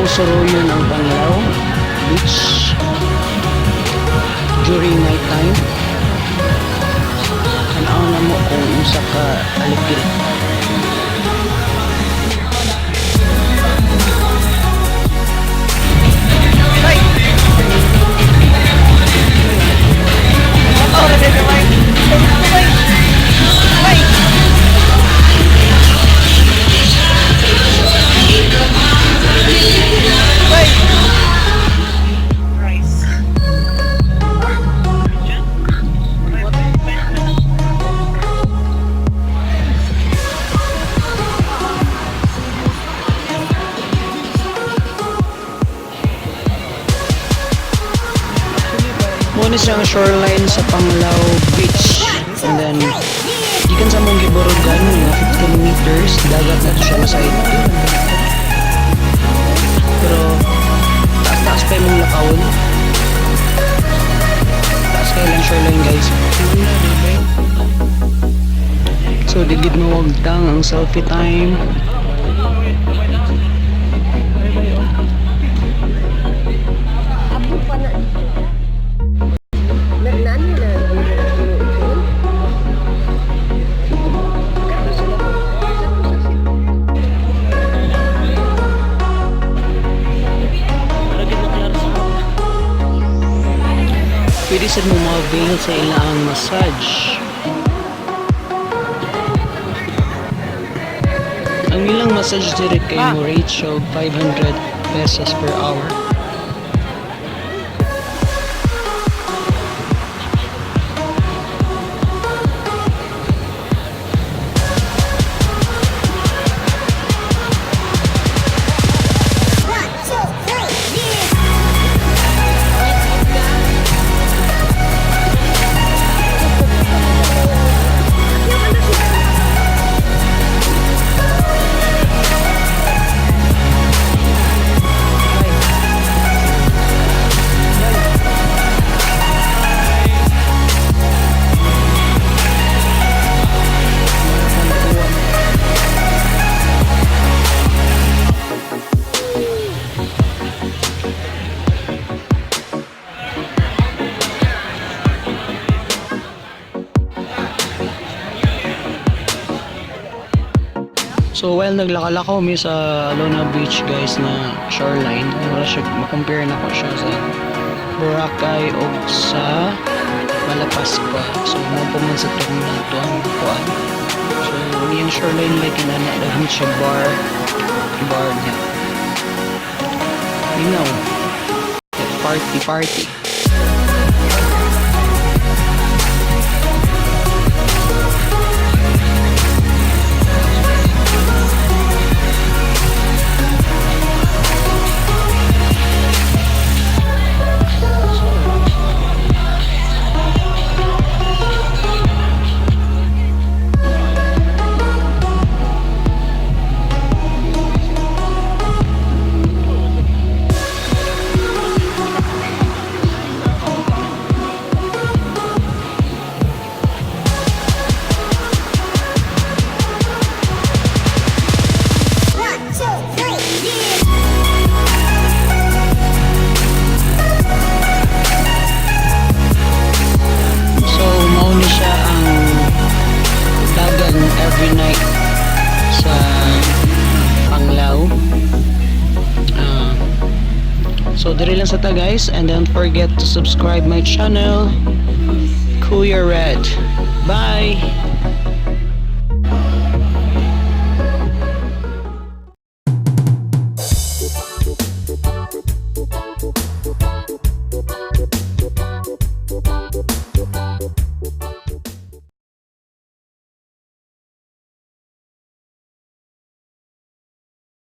Among suroyon ang Panglao Beach during night time. Tanaw na mo kung unsa ka alikil. Oh, wait. Wait. Wait. Rice. Muna siyang shoreline sa Panglao Beach. And then, gikan sa mong giburugan, mga 15 meters, dagat na to siya na side. Pero, taas-taas pa yung lakawon. Taas kayo lang shoreline, guys. So, digid mo wagtang ang selfie time. Abo pa na. Na nani na na. Pwede sad mo ma-avail sa ilang massage. Ang ilang massage diri kay mo rate siya og 500 pesos per hour. One, two, three, yeah! So while naglakaw mi sa Alona Beach, guys, na shoreline, wala siya ma-compare na ko siya sa Boracay o sa Malapascua. So mo pa man sa tong na tuang kuan. So yung shoreline, like inana, daghan siya bar bar niya. Like party party. One, two, three, yeah! So, mao ni siya ang dagan every night sa Panglao. So, diri lang sa ta, guys, and don't forget to subscribe my channel, Kuya Red. Bye!